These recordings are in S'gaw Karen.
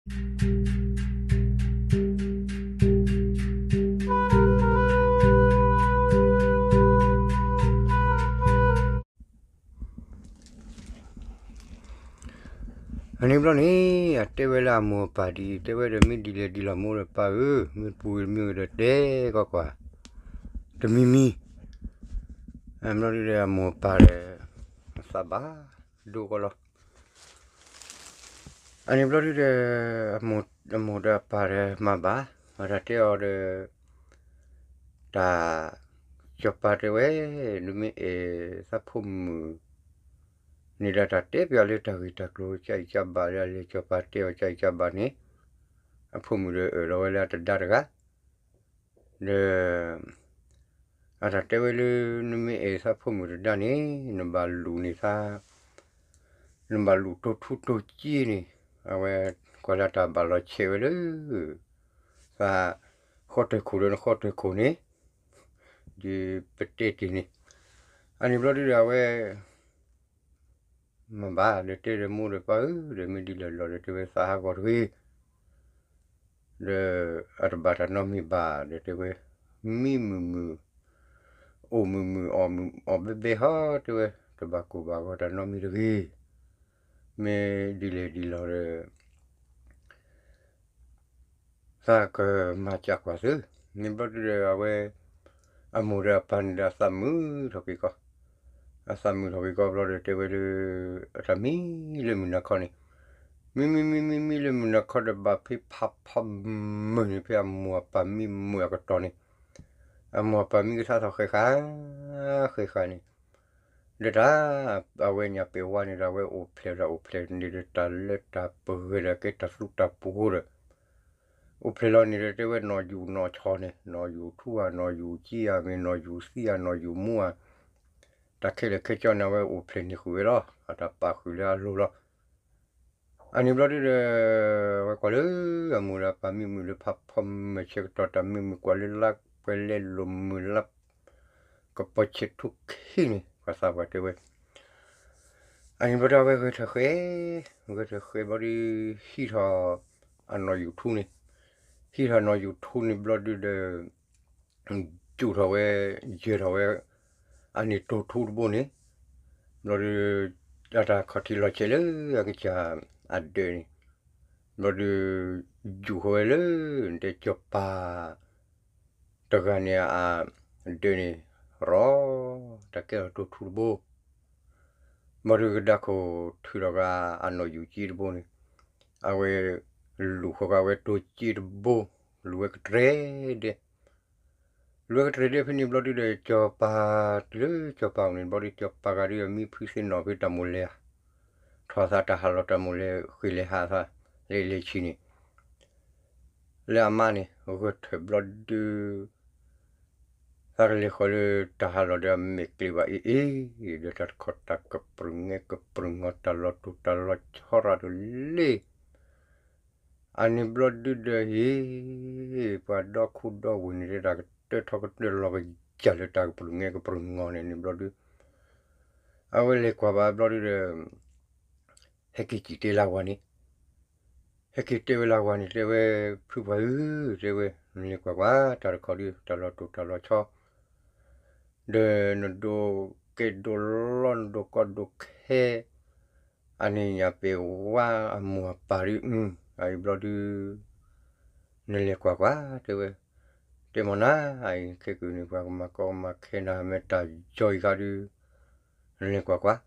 အန့ၣ်ဘျီန့ၣ် အတဲဝဲလၢအမိၢ်အပၢ်ဒ်အံၤ, တဲဝဲဒီး မ့ၢ်ဒ်လဲၣ်ဒ်လဲၣ် မိၢ်ဒီးပၢ်ဧၢ, မ့ၢ်ပူၤဂ့ၤမ့ၢ်ဂ့ၤဒီး တဲကီကွၢ်, တမံၤမံၤ, ဘျီဒုဒီး အမိၢ်အပၢ်ဒီး အသးဘၣ်ဒိကီလီၤ. အန့ၣ်ဘျီဒုဒီး အမိၢ်ဒီးအပၢ်ဒီးမၤဘၣ်, မၤတၢ်တဲအီၤဒီး တၢ် စီၤပၤတဲဝဲ, နမ့ၢ်အဲၣ်သးဖိမုၣ်န့ၣ်ဒီး တၢ်တဲပျးလၢတၢ်ဂ့ၢ်တၢ်ကျိၤ ကအံၤကဘၣ်လၢအလဲၤ, စီၤပၤတဲအီၤကအံၤကဘၣ်န့ၣ်, အဖိမုၣ်ဒီးအၢၣ်လီၤဝဲလၢအတဒါတဂၤ, ဒီး အတၢ်တဲဝဲလၢ နမ့ၢ်အဲၣ်သးဖိမုၣ်တဒါန့ၣ် နဘၣ်လူၤန့ၢ်သး, နဘၣ်လူၤတိၢ်ထူတိၢ်ကၠ့န့ၣ်, အဝဲကွၢ်လၢတၢ်ဘၣ်လီၤဆဲးဝဲလၢ သးဃီတၢၢ်ခိၣ်ဒီးနဃီတၢၢ်ခိၣ်န့ၣ်, ဒ်ပတဲတ့ၢ်န့ၣ်, အန့ၣ်ဘျီဒုဒီးအဝဲ မၤဘၣ်ဒီးတဲဒီး မိၢ်ဒီးပၢ်ဧၢ, ဒီးမ့ၢ်ဒ်လဲၣ်လီၤဒီးတဲဝဲ သးဟးဂီၤတဂ့ၤ, ဒီးအတဘၣ်တၢ်နီတမံၤဘၣ်ဒီးတဲဝဲ, မံမုာ်မုာ်, အိၣ်မုာ်မုာ်, အီၣ်ဘဲဘဲဟီတဲဝဲ, တဘၣ်ကိၢ်ဘၣ်ဂီၤတၢ်နီတမံၤတဂ့ၤ, မ့ၢ်ဒ်လဲၣ်ဒ်လဲၣ်ဒီး သးကမၤစၢၤကွၢ်သု, န့ၣ်ဘျီဒုဒီးအဝဲ အမိၢ်ဒီးအပၢ်န့ၣ်ဒီးအသးမုာ်ထီၣ်က့ၤကီ, အသးမုာ်ထီၣ်က့ၤကီဘျီဒီးတဲဝဲလၢ အတၢ်မံလၢမုၢ်နၤခီန့ၣ်, မံမံမံမံမံလၢမုၢ်နၤခီဒီး ဘၣ်ဖဲဖးဖီမုၢ်န့ၣ် ဖဲအမိၢ်အပၢ်မံမုာ်အကတီၢ်န့ၣ်, အမိၢ်အပၢ်မံကထါထီၣ်ဃဲၤဃာ်, ဃဲၤဃာ်န့ၣ် ဒီးတၢ် အဝဲညၣ်ပဲာ်ဝါန့ၣ်ဒီး အဝဲအိၣ်ဖျဲၣ်ဒီးအိၣ်ဖျဲၣ်န့ၣ်ဒီး တၢ်လၢတၢ်ပှဲၤဒီးကဲတၢ်သူတၢ်ပှဲၤဒီး အိၣ်ဖျဲၣ်လီၤန့ၣ်ဒီး တဲဝဲနီၢ်ယူၣ်နီၢ်ဆီန့ၣ်, နီၢ်ယူၣ်ထူဧါ, နီၢ်ယူၣ်ကၠ့ဧါ, မ့ၢ်နီၢ်ယူၣ်သံဧါ, နီၢ်ယူၣ်မူဧါ, တၢ်ခဲလၢာ်ခဲဆ့န့ၣ် အဝဲအိၣ်ဖျဲၣ်န့ၢ်ဃုာ်ဝဲလီၤ. အတၢ်ပာ်ဃုာ်လၢအလိၤလီၤ. အန့ၣ်ဘျီဒုဒီး အဝဲကွၢ်လၢ အမိၢ်ဒီးအပၢ်မံမုာ်လၢဖးဖီမုၢ်ဆၢကတီၢ် တၢ်မံမုာ်ကွၢ်လၢလါပှဲၤလဲလိာ်မုာ်လါ ကပီၤဆဲးထူခံန့ၣ် ပှၤသးပှၢ်တဲဝဲ အန့ၣ်ဘျီဒီး အဝဲဂဲၤထၢၣ်ဃဲၤ, ဂဲၤထၢၣ်ဃဲၤဘျီဒု ဟံးထီၣ် အနီၢ်ယူၣ်ထူန့ၣ်, ဟံးထီၣ်နီၢ်ယူၣ်ထူန့ၣ်ဘျီဒုဒီး ယူၣ်ထီၣ်ဝဲ, ယဲၢ်ထီၣ်ဝဲ အန့ၣ်တိၢ်ထူတဘိန့ၣ်, ဘျီဒု အတၢ်ခီၣ်ထံးလီၤဆဲးလၢအကစၢ်အဒၢးန့ၣ်, ဘျီဒု ယူၣ်ဃီဝဲလၢ တဲစီၤပၤ တဂၤန့ၣ်အဒၢးန့ၣ် ရီ တၢ်ကဲထီၣ်တိၢ်ထူတဘိ, ဘျီဒုကဒါခိၣ်ထုးထီၣ်ဂၤအနီၢ်ယူၣ်ကၠ့တဘိန့ၣ်, အဝဲ လူၤဃီဂၤဝဲတိၢ်ကၠ့တဘိ, လူၤဝဲကတြဲၤဒဲး, လူၤဝဲကတြဲၤဒဲးဖဲန့ၣ်ဘျီဒုဒီး စီၤပၤ တုၤလၢစီၤပၤအိၣ်န့ၣ်ဘျီဒု စီၤပၤဂၤဒုအမံဖုသ့ၣ်နီၣ်ဖဲတၢ်မိၣ်လဲၤဧါ, ထီၣ်သးတၢ်ဟးလီၤတၢ်မိၣ်လဲၤ ဃ့လဲၤဟးသး လဲၤလဲၤဆံးန့ၣ် လၢအမါန့ၣ် ဂဲၤထၢၣ်ဘျီဒု သးကလဲၤဃီၤလၢတၢ်ဟးလီၤဒီးအမဲာ်ကျဲဘၣ်အ့ၣ်အ့ၣ်, ဒီးတၢ်တခီၣ်တၢ်ကပြုၢ်ငဲကပြုၢ်ငီၤ တၢ်လီၤတိၢ်တၢ်လီၤဆီရၤဒိၣ်လံ. အန့ၣ်ဘျီဒုဒီးဟ့ၣ် ပှၤဒီခိၣ်ဒီဝ့ၢ်န့ၣ် တၢ်ကတၢၢ်ထီၣ်ကတၢၢ်လီၤကယၢ်လၢတၢ်ကပြုၢ်ငဲကပြုၢ်ငီၤန့ၣ်န့ၣ်ဘျီဒု အဝဲလဲၤကွၢ်ဘၣ်ဘျီဒုဒီး ဟဲက့ၤစံၣ်တဲၤလၢဝၤန့ၣ်, ဟဲက့ၤတဲဝဲလၢဝၤန့ၣ် တဲဝဲ ဖုပှၢ်ဧၢ, တဲဝဲ နလဲၤကွၢ်ကွၢ် တၢ်တခီဒု တၢ်လီၤတိၢ်တၢ်လီၤဆီ ဒီးနဒိးကဲဒိးလီ နဒိးကီဒိးခဲ အန့ၣ်ညၣ်ပဲာ်ဝါအမိၢ်အပၢ်ဒု, အအံၤဘျီဒု နလဲၤကွၢ်ကွၢ် တဲဝဲ, တဲမ့ၢ်နၤ အအံၤခဲကနံၣ်ပှၤကမၤကီကမၤခဲနၤ မ့ၢ်တၢ်ယီအံၤခါဒု နလဲၤကွၢ်ကွၢ်,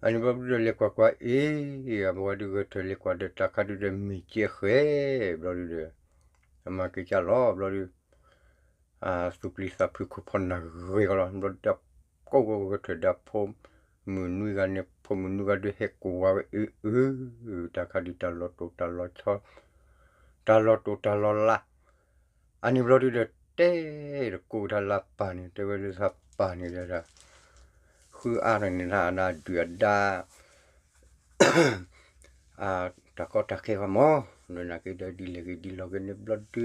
အန့ၣ်ဘျီဒုဒီးလဲၤကွၢ်ကွၢ်အ့ၣ် အဝဲဒုဂဲၤထၢၣ်လဲၤကွၢ်ဒီးတၢ်ခါဒုဒီးမ့ၢ်ကဲဃဲ ဘျီဒုဒီး အမၤက့ၤကၢ်လီၤဘျီဒု အသူၣ်ပျံၤသးဖုးခိၣ်ဖီနၢ်ဂ့ၤကီးလီၤ ဘျီဒုဒီး ကိးဂီၤဂဲၤထၢၣ်ဒီးဖိမုၣ်နွံဂၤန့ၣ် ဖိမုၣ်နွံဂၤဒုဟဲကိးဝဲအ့ၣ်အ့ၣ် တၢ်ခါဒုတၢ်လီၤတိၢ်တၢ်လီၤဆီ တၢ်လီၤတိၢ်တၢ်လီၤလး အန့ၣ်ဘျီဒုဒီးတဲတကိးတၢ်လၢပၢ်န့ၣ် တဲဝဲလၢသးပၢ်န့ၣ်ဒီး ဃုအါန့ၣ် အဒုၣ်အဒါ တၢ်ကီတၢ်ခဲဂီၢ်မး ဒီးနာ်က့ဒီးဒ်လဲၣ်ဂ့ၤဒ်လဲၣ်ဂ့ၤန့ၣ်ဘျီဒု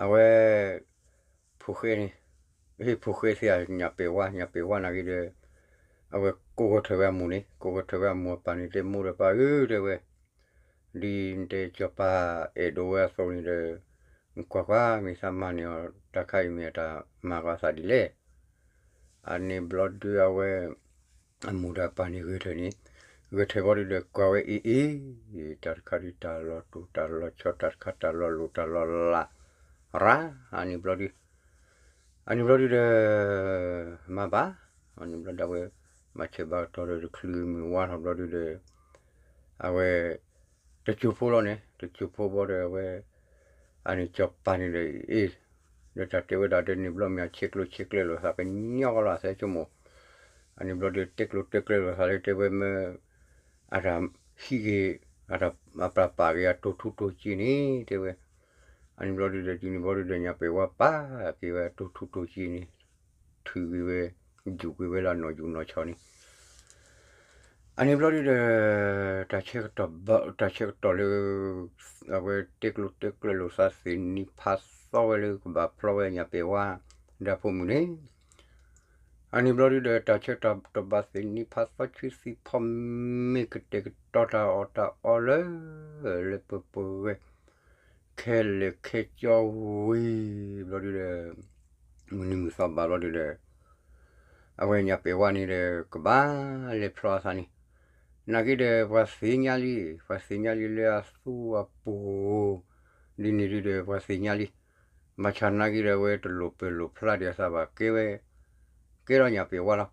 အဝဲ ဖိၣ်ဃဲန့ၣ် ဟ့ၣ်ဖိၣ်ဃဲသ့ၣ်ညၣ်ပဲာ်ဝါ ညၣ်ပဲာ်ဝါနာ်က့ဒီး အဝဲကိးဂီၤထၢၣ်ဝဲအမိၢ်န့ၣ် ကိးဂီၤထၢၣ်ဝဲအမိၢ်အပၢ်န့ၣ် တဲမိၢ်ဒီးပၢ်ဧၢ တဲဝဲ ဒ်နတဲစီၤပၤအဲၣ်ဒိးဝဲအသိးန့ၣ်ဒီး ကွၢ်ကွၢ် မ့ၢ်သးမၤန့ၢ်အီၤ တၢ်ခါအံၤမ့ၢ်အတၢ်မၤကီသးဒ်လဲၣ်. အန့ၣ်ဘျီဒုးအဝဲ အမိၢ်ဒီးအပၢ်န့ၣ်ဂဲၤထၢၣ်န့ၣ်, ဂဲၤထၢၣ်ဘျီဒုးဒီးကွၢ်ဝဲအ့ၣ်အ့ၣ်, တၢ်တခါဒုးတၢ်လီၤတိၢ်တၢ်လီၤဆီ တၢ်တခါတၢ်လီၤလိၤတၢ်လီၤလး, ရၤ, အန့ၣ်ဘျီဒုး အန့ၣ်ဘျီဒုးဒီး မၤဘၣ်, အန့ၣ်ဘျီဒုးအဝဲ ဘၣ်ဆဲးဘၣ်ကတီၤဒီးတချုးမုၢ်ဝါထီၣ်ဘျီဒုးဒီး အဝဲ တစိၢ်ဖိလီၤန့ၣ် တစိၢ်ဖိဘျီဒီးအဝဲ အန့ၣ်စီၤပၤန့ၣ်ဒီးအ့ၣ်, ဒီးတၢ်တဲဝဲဒၣ်ဒီးန့ၣ်ဘျီမ့ၢ်အဆဲးကျိးဆဲးကျၢလိာ်သးကညီကီလီၤ အသဲဆိကမိၣ်, အန့ၣ်ဘျီဒုးတဲကျိးတဲကျၢလိာ်သးလၢတဲဝဲမ့ၢ် အတၢ်ဟံးဂ့ၤ အတၢ်ပာ်ပာ်ဂ့ၤအတိၢ်ထူတိၢ်စ့န့ၣ် တဲဝဲ, အန့ၣ်ဘျီဒုးဒီး တုၤန့ၣ်ဘျီဒုးဒီးညၣ်ပဲာ်ဝါပာ်က့ၤဝဲအတိၢ်ထူတိၢ်စ့န့ၣ်, ထုးက့ၤဝဲ ယူၤက့ၤဝဲလၢအနီၢ်ယူၤနီၢ်ဆီန့ၣ် အန့ၣ်ဘျီဒုးဒီး တၢ်ဆၢကတီၢ်ဘၣ် တၢ်ဆၢကတီၢ်လၢ အဝဲတဲကျိးတဲကျၢလိာ်သးသ့ၣ်နံၤဖးသီဝဲလၢကဘၣ်ဖျီဝဲညၣ်ပဲာ်ဝါ ဒီးဖိမုၣ်န့ၣ်, အန့ၣ်ဘျီဒုးဒီး တၢ်ဆၢကတီၢ်ဘၣ်သ့ၣ်နံၤဖးသီဆံသံဖီမ့ၢ်ကတဲာ်ကတီၤတၢ်အီၣ်တၢ်အီလၢ လၢပှဲၤပှဲၤဝဲ ခဲလၢာ်ခဲဆ့ဝံၤဘျီဒုးဒီး မုၢ်နံၤမုၢ်သီဘၣ်ဘျီဒုးဒီး အဝဲညၣ်ပဲာ်ဝါန့ၣ်ဒီး ကဘၣ်လဲၤဖျီအသးန့ၣ်, နာ်က့ဒီး ပှၤသ့ၣ်ညါလံ, ပှၤသ့ၣ်ညါလံလၢအသူအပူၤ ဒ်န့ၣ်ဒုးဒီး ပှၤသ့ၣ်ညါလံ, ဘၣ်ဆၣ်နာ်က့ဒီး အဝဲတလိၣ်ပၢၢ်လိၣ်ဖျါဒံးအသးဘၣ် ကဲဝဲ ကဲထီၣ်ညၣ်ပဲာ်ဝါလီၤ.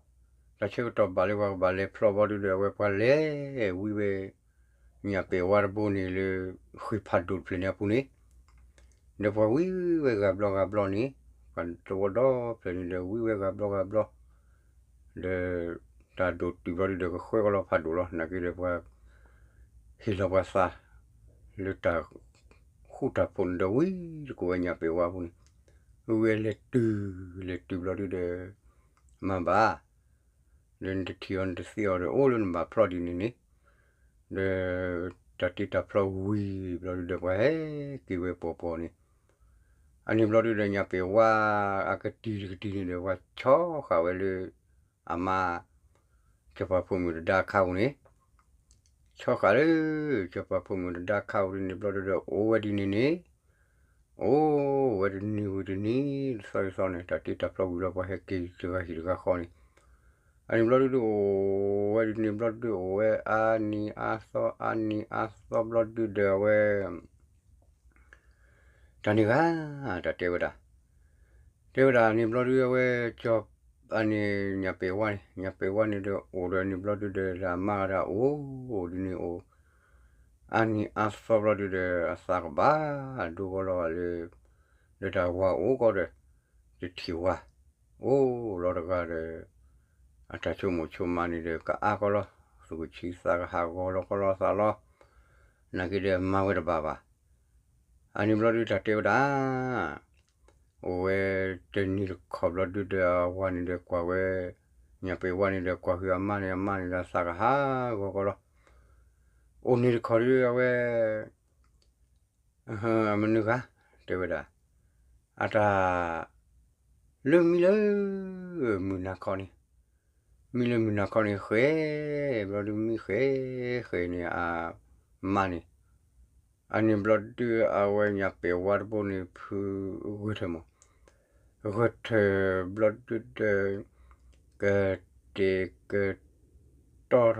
တၢ်ဆၢကတီၢ်ဘၣ်လၢပှၤကဘၣ်လဲၤဖျီဘျီဒုးဒီး အဝဲပှၤလဲၤဝံဝဲ ညၣ်ပဲာ်ဝါတဘိန့ၣ်လၢ ဃ့ၢ်ဖးဒိၣ်တဖျၢၣ်န့ၣ်အပူၤန့ၣ် ဒီးပှၤဝံဝဲဂၤဘျီဂၤဘျီန့ၣ်, ပှၤသဝီဒီဖျၢၣ်န့ၣ်ဒီး ဝံဝဲဂၤဘျီဂၤဘျီ, ဒီး တၢ်ဒိၣ်တုာ်ဘျီဒုးဒီး ကဃၢကီလီၤဖးဒိၣ်လီၤ. နာ်က့ဒီး ပှၤ ဟ့ၣ်လီၤပှၤသး လၢတၢ်ဃူတၢ်ဖိးန့ၣ်ဒီး ဝံတကိးဝဲညၣ်ပဲာ်ဝါပူၤန့ၣ်, ဝံဝဲလဲၤတုၤ လဲၤတုၤဘျီဒုးဒီး မၤဘၣ် ဒီးနတထံၣ်အီၤနတသ့အီၤဒီး အိၣ်လၢနဘၣ်ဖျီဒ်န့ၣ်န့ၣ်, ဒီး တၢ်တ့တၢ်ဖျီဝံၤဘျီဒုးဒီး ပှၤဟဲက့ၤဝဲပှီၤပှီၤန့ၣ်, အန့ၣ်ဘျီဒုးဒီး ညၣ်ပဲာ်ဝါအကတံၤတကတံၤန့ၣ်ဒီး ပှၤဆီဃာ်ဝဲလၢ အမါ စီၤပၤဖိမုၣ်တဒါအခါပူၤန့ၣ်, ဆီဃာ်လၢ စီၤပၤဖိမုၣ်တဒါအခါပူၤန့ၣ်ဘျီဒုးဒီး အိၣ်ဝဲဒ်န့ၣ်န့ၣ်, အိၣ်ဝဲတနံၤဝံၤတနံၤ တသီတသီန့ၣ် တၢ်တ့တၢ်ဖျီဝံၤလီၤ ပှၤဟဲက့ၤတဂၤဟံၣ်တဂၤဃီန့ၣ်, အန့ၣ်ဘျီဒုးဒီး အိၣ်ဝဲဒ်န့ၣ်ဘျီဒုးဒီး အိၣ်ဝဲအါနံၤအါသီ အါနံၤအါသီဘျီဒုးဒီး အဝဲ တၢ်န့ၣ်ဂ့ၤ တၢ်တဲဝဲဒၣ်, တဲဝဲဒၣ်န့ၣ်ဘျီဒုး အဝဲ ကၠီၤ အန့ၣ် ညၣ်ပဲာ်ဝါန့ၣ် ညၣ်ပဲာ်ဝါန့ၣ်ဒီး အိၣ်ဒီးန့ၣ်ဘျီဒုးဒီး လၢအမါဂၤဒၣ်အိၣ်ဒ်န့ၣ်အိၣ်, အါနံၤအါသီဘျီဒုးဒီး အသးကဘၣ်ဒိကီလီၤလၢ လၢတၢ်ဝၤအိၣ်ကီဒီး တထံၣ်ဝၤ အိၣ်လီၤတဂၤဒီး အတၢ်ဆိကမိၣ်ဆိကမးန့ၣ်ဒီး ကအါကီလီၤ, သူၣ်ကဆံးသးကဟးဂီၤလီၤကီလီၤသးလီၤ, နာ်က့ဒီးမၤဝဲတဘၣ်ဘၣ်. အန့ၣ်ဘျီဒုးတၢ်တဲဝဲဒၣ် အိၣ်ဝဲတနံၤတခီဘျီဒုးဒီး အဝၤန့ၣ်ဒီးကွၢ်ဝဲ ညၣ်ပဲာ်ဝါန့ၣ်ဒီးကွၢ်ဟုအမါန့ၣ် အမါန့ၣ်ဒီးသးကဟးဂီၤကီလီၤ, အိၣ်န့ၣ်တခီဒုးအဝဲ အမနုၤဂၤ တဲဝဲဒၣ် အတၢ် လၢမံလၢ မုၢ်နၤခီန့ၣ်, မံလၢမုၢ်နၤခီန့ၣ် ဃဲၤ ဘျီဒုးမံဃဲၤ ဃဲၤန့ၣ်အမါန့ၣ်, အန့ၣ်ဘျီဒုးအဝဲညၣ်ပဲာ်ဝါတဘိန့ၣ် ဖုဂဲၤထၢၣ်မး, ဂဲၤထၢၣ်ဘျီဒုးဒီး ကတဲာ်ကတီၤထီၣ်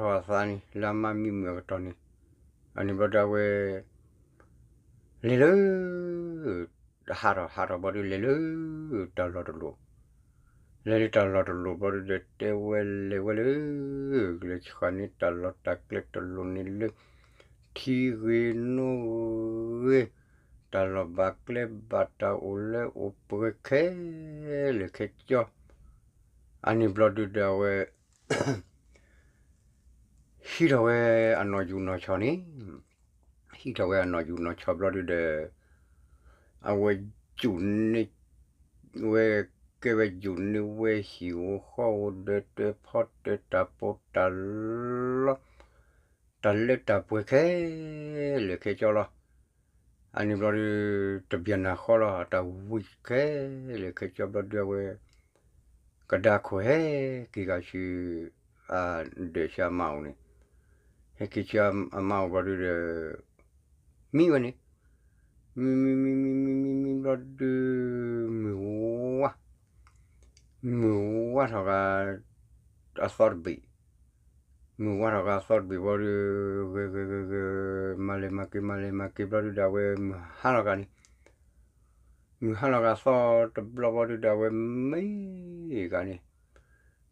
အသးန့ၣ် လၢအမါမံမုာ်အကတီၢ်န့ၣ်, အန့ၣ်ဘျီဒုးအဝဲ လဲၤလၢ ဟးထီၣ်ဟးထီၣ်ဘျီဒုး လဲၤလၢ တၢ်လီၢ်တလိၣ်, လဲၤလၢတၢ်လီၢ်တလိၣ်ဘျီဒုးဒီး တဲဝဲလဲၤဝဲလၢ လဲၤဆှၣ်န့ၢ်တၢ်လီၢ်တၢ်ကျဲတလိၣ်န့ၣ်လၢ ထံဂ့ၤနိဂ့ၤ, တၢ်လီၢ်ဘၣ်ကျဲဘၣ်တၢ်အိၣ်လၢအိၣ်ပှဲၤခဲလၢာ်ခဲဆ့, အန့ၣ်ဘျီဒုးဒီးအဝဲ ဟံးထီၣ်ဝဲအနီၢ်ယူၢ်နီၢ်ဆီန့ၣ်, ဟံးထီၣ်ဝဲအနီၢ်ယူၢ်နီၢ်ဆီဘျီဒုးဒီး အဝဲယူၢ်န့ၢ်ဝဲ ကဲဝဲယူၢ်န့ၢ်ဝဲဟံၣ်ဧိၤဃီဧိၤ ဒၢးတၢးဖီတၢး တၢ်ပီးတၢ်လီ တၢ်လၢတၢ်ပှဲၤခဲလၢာ်ခဲဆ့လီၤ. အန့ၣ်ဘျီဒုး တဘျီနၤဃီလီၤ အတၢ်ဝံၤခဲလၢာ်ခဲဆ့ဘျီဒုး အဝဲ ကဒါခိၣ်ဟဲက့ၤကဆူ အဒၢးဆူအမါအိၣ်န့ၣ်, ဟဲက့ၤဆူအမါအိၣ်ဘျီဒုးဒီး မံဝဲန့ၣ်, မံမံမံမံမံမံမံဘျီဒုး မုၢ်ဝါ, မုၢ်ဝါထီၣ်ဂၤ အသီတဘ့ၣ်, မုၢ်ဝါထီၣ်ဂၤအသီတဘ့ၣ်ဘျီဒုး ဂဲၤဂဲၤဂဲၤဂဲၤ မၤလဲၤမၤက့ၤ မၤလဲၤမၤက့ၤဘျီဒုးဒီး အဝဲမုၢ်ဟါလီၤဂၤန့ၣ်, မုၢ်ဟါလီၤဂၤအသီတဘျီဘျီဒုးဒီး အဝဲမံဂၤန့ၣ်,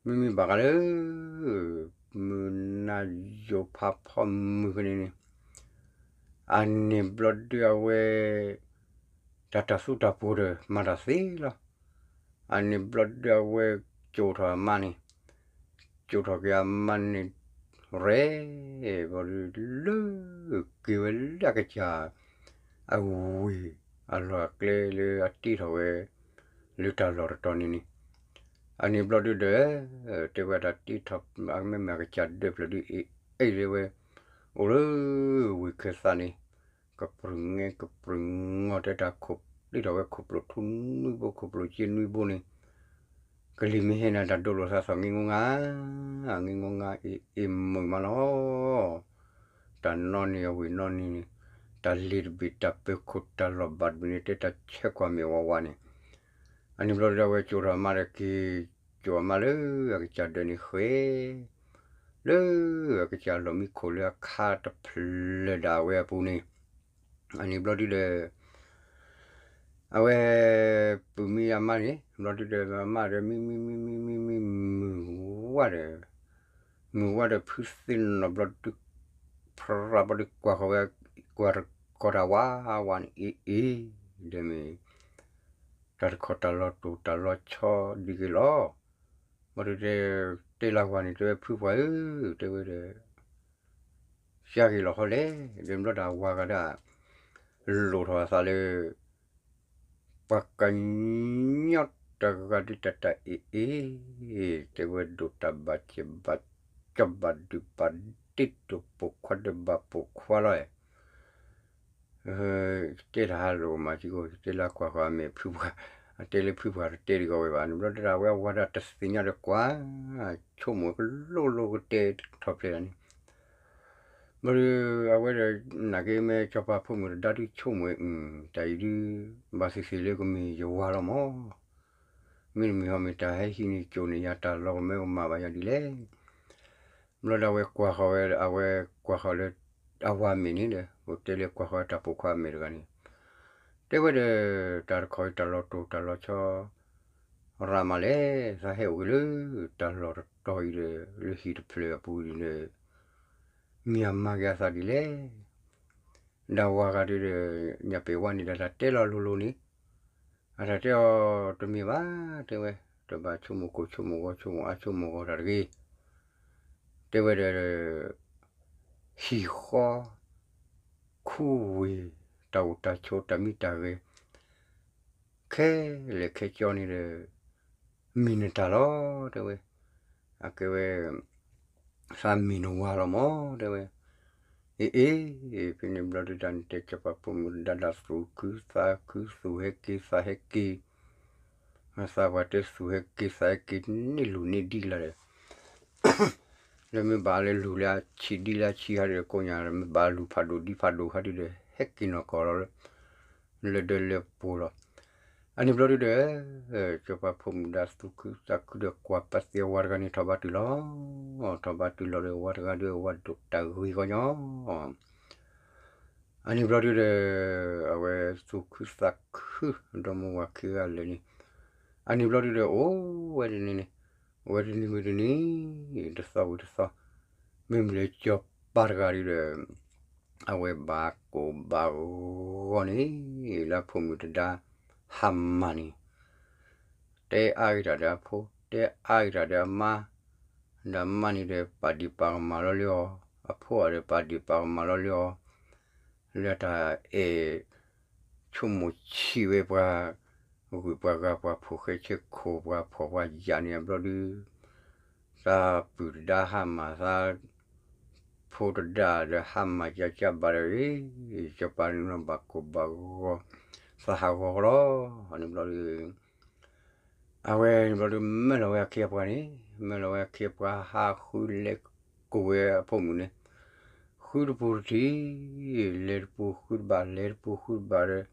မံမံဘၣ်ဂၤလၢ မုၢ်နၤယိာ်ဖးဖီမုၢ်ဖဲန့ၣ်န့ၣ်, အန့ၣ်ဘျီဒုးအဝဲ တၢ်တၢ်သူတၢ်ပှိၤဒီး မၤတၢ်သ့လီၤ. အန့ၣ်ဘျီဒုးအဝဲ ကၠိာ်ထီၣ်အမါန့ၣ်, ကၠိာ်ထီၣ်က့ၤအမါန့ၣ် ရဲၣ်ဘျီဒုး လၢက့ၤဝဲလၢအကစၢ် အဝ့ၢ်အလီၢ်အကျဲလၢအတ့ထီၣ်ဝဲ လၢတၢ်လီၢ်တတီၤန့ၣ်န့ၣ်, အန့ၣ်ဘျီဒုးဒီး တဲဝဲတၢ်တ့ထီၣ် မ့မ့ၢ်အကစၢ်ဒၢးဖျၢၣ်ဒုး အ့ၣ်အ့ၣ်တဲဝဲ အိၣ်လၢဝ့ၢ်ခၢၣ်သးန့ၣ် ကပြုၢ်ငဲကပြုၢ်ငီၢ် တဲတၢ်ခိၣ်တ့ထီၣ်ဝဲခိၣ်ပျိၣ်ထူနွံဘိ ခိၣ်ပျိၣ်စ့နွံဘိန့ၣ်, ကလံၤမ့ၢ်ဟဲန့ၣ် တၢ်ဒိလိာ်သးသီၣ် င့ငိငါ, င့ငိငါ အ့ၣ်အ့ၣ်မုာ်မးလီၤ. တၢ်နီၣ်န့ၣ်အဝ့ၢ်နီၣ်န့ၣ်န့ၣ်, တၢ်လ့ၤတဘ့ၣ် တၢ်ပၢၤခိၣ် တၢ်လီၢ်ဘၣ်တဘ့ၣ်န့ၣ် တဲတၢ်ဆဲးကွၢ်မ့ၢ်ဝးဝးန့ၣ်, အန့ၣ်ဘျီဒုးအဝဲကၠိာ်ထီၣ်အမါဒီးက့ၤ ကၠိာ်အမါလၢအကစၢ်ဒၢးန့ၣ်ဃဲ လၢအကစၢ်လီၢ်မံခိၣ်လၢအခါတဖျၢၣ်ဒၣ်ဝဲအပူၤန့ၣ်, အန့ၣ်ဘျီဒုးဒီး အဝဲ ပုၢ်မံအမါန့ၣ် ဘျီဒုးဒီး အမါဒီးမံမံမံမံမံမံ မုၢ်ဝါဒီး မုၢ်ဝါဒီးဖုသ့ၣ်နီၣ်ဘျီဒုး ဖရၣ်ဘျီဒုးကွၢ်ဃီၤဝဲ ကွၢ်တခီတၢ်ဝါဝါန့ၣ် အ့ၣ်အ့ၣ် ဒီးမ့ၢ် တၢ်တခီတၢ်လီၤတိၢ်တၢ်လီၤဆီဒ်က့ၤလီၤ. ဘျီဒုးတဲ တဲလၢဝၤန့ၣ် တဲဝဲဖုပှၢ်ဧၢ တဲဝဲဒီး ကၢက့ၤလီၤဟီလဲၣ် ဒီးဘျီတၢ်ဝၤဂၤဒၣ် လိၣ်ထီၣ်အသးလၢ ပှၤကညီတဂၤဒုးတၢ်တၢ်အ့ၣ်အ့ၣ် တဲဝဲဒိၣ်တၢ်ဘၣ်စဲးဘၣ်ကီဘၣ်ဒုးဘၣ်ဒ့ၣ် ဒိၣ်ပိာ်ခွါဒီးဘၣ်ပိာ်ခွါလီၤ. တဲတၢ်ဟးလိာ်မးက့ၤကိး တဲလၢကွၢ်ဃီၤအမဲာ်ဖုပှၢ် အတဲလၢဖုပှၢ်တတဲတဂီၤဝဲဘၣ်န့ၣ် ဘျီဒုးအဝဲအဝၤဒၣ်တသ့ၣ်ညါဒီးကွၢ် ဆိကမိၣ်ကလိလိကတဲထီၣ်ဖျဲးတၢ်န့ၣ် ဘျီဒုး အဝဲဒီး နာ်က့မ့ၢ်စီၤပၤဖိမုၣ်တဒါဒုးဆိကမိၣ် တၢ်အံၤဒုး ဘၣ်သ့ၣ်သ့ၣ်လၢကမ့ၢ်ယဝၤလီၤမး မ့တမ့ၢ်ဟီမ့ၢ်တၢ်ဟဲဟံးန့ၢ်ကၠိန့ၣ် ယၤတၢ်လီၤကမၢကမၣ်ဘၣ်ယၤဒ်လဲၣ်. ဘျီဒုးအဝဲကွၢ်ဃီၤဝဲ အဝဲကွၢ်ဃီၤလၢ အဝၤမဲာ်န့ၣ်ဒီး အိၣ်တဲလၢကွၢ်ဃီၤတၢ်ပိာ်ခွါမဲာ်တဂၤန့ၣ် တဲဝဲဒီး တၢ်တခီအံၤတၢ်လီၤတိၢ်တၢ်လီၤဆီ ရၤမးလဲၣ် သးဟဲအိၣ်က့ၤလၢ တၢ်လီၢ်တတီၤအံၤဒီး လၢဟံၣ်တဖျၢၣ်အပူၤအံၤဒီး မ့ၢ်အမၤက့ၤအသးဒ်လဲၣ်. ဒီးဝၤဂၤဒုးဒီး ညၣ်ပဲာ်ဝါန့ၣ်ဒီး တၢ်တဲလီၤလိၤလိၤန့ၣ် အတၢ်တဲအီၤတမ့ၢ်ဘၣ် တဲဝဲ တဘၣ်ဆိကမိၣ်ကိၢ်ဆိကမိၣ်ဂီၤဆိကမိၣ်အါဆိကမိၣ်ဂီၤတၢ်တဂ့ၤ တဲဝဲဒီး ဟံၣ်ဃီ ခူဝ့ၢ် တၢ်အိၣ်တၢ်ဆိးတၢ်မံတၢ်ဂဲၤ ခဲလၢာ်ခဲဆ့န့ၣ်ဒီး မ့ၢ်နတၢ်လီၤ တဲဝဲ အကဲဝဲ သးမ့ၢ်နဝၤလီၤမး တဲဝဲ အ့ၣ်အ့ၣ် ဖဲန့ၣ်ဘျီဒုးတၢ်န့ၣ်တဲစီၤပၤဖိမုၣ်တဒါဒၣ်သူၣ်ခုသးခုသူၣ်ဟဲက့ၤသးဟဲက့ၤ သးပှၢ်တဲသူၣ်ဟဲက့ၤသးဟဲက့ၤန့ၢ်လူၤန့ၢ်ဒံလၢ်ဒီး လၢမ့ၢ်ဘၣ်လၢလူၤလၢအဆံးဒံလၢအဆံးဟးဒုးဒီးကိးညါ မ့ၢ်ဘၣ်လူၤဖးဒိၣ်ဒံဖးဒိၣ်ဟးဒုးဒီး ဟဲက့ၤနီၢ်ကီၢ်လီၤလၢ လၢဒၢလၢပှိၤလီၤ. အန့ၣ်ဘျီဒုးဒီး စီၤပၤဖိမုၣ်ဒါသူၣ်ခုသးခုဒီးကွၢ်ပာ်သ့အဝၤတဂၤန့ၣ် ထီၣ်ဘးတုၤလီၤ. ထီၣ်ဘးတုၤလီၤဒီးဝၤတဂၤဒီးဝၤဒိၣ်တၢ်ဂ့ၤကီညီ အန့ၣ်ဘျီဒုးဒီး အဝဲသူၣ်ခုသးခု ဒီမါဝၤခံဂၤလၢာ်န့ၣ် အန့ၣ်ဘျီဒုးဒီး အိၣ်ဝဲတနံၤန့ၣ် အိၣ်ဝဲတနံၤဝံၤတနံၤ တသီဝံၤတသီ မ့မ့ၢ်လၢစီၤပၤတဂၤဒုးဒီး အဝဲဘၣ်ကိၢ်ဘၣ်ဂီၤန့ၣ် လၢအဖိမုၣ်တဒါဟးမၢ်န့ၣ် တဲအါဂ့ၤတၢ်ဒီးအဖိ တဲအါဂ့ၤတၢ်ဒီးအမါ ဒီးအမါန့ၣ်ဒီးပာ်ဒံးပာ်ကမၣ်လီၤလၢအီၤ အဖိအီၤဒီးပာ်ဒံးပာ်ကမၣ်လီၤလၢအီၤ လၢတၢ်အဲၣ်ဆိကမိၣ်ဆံးဝဲပှၤ ဂုၤပှၤဂၤပှၤဖိၣ်ဃဲဆဲခိၣ်ပှၤဖှီၣ်ပှၤယာ်န့ၣ်အဘျီဒုး သးပုၢ်တဒါဟးမၢ်သး ဖိတဒါဒီးဟးမၢ်ကၢ်ကၢ်ဘၣ်ဒီး စီၤပၤန့ၣ်ဘၣ်ကိၢ်ဘၣ်ဂီၤ သးဟးဂီၤကလီ န့ၣ်ဘျီဒုး အဝဲန့ၣ်ဘျီဒုး မၢလီၤဝဲအခ့အပှၤန့ၣ် မၢလီၤဝဲအခ့အပှၤ ဟးဃုလဲၤကိးဝဲအဖိမုၣ်န့ၣ် ဃုတပူၤတထံၣ်, လဲၤတပူၤဃုတဘၣ်, လဲၤတပူၤဃုတဘၣ်ဒီး,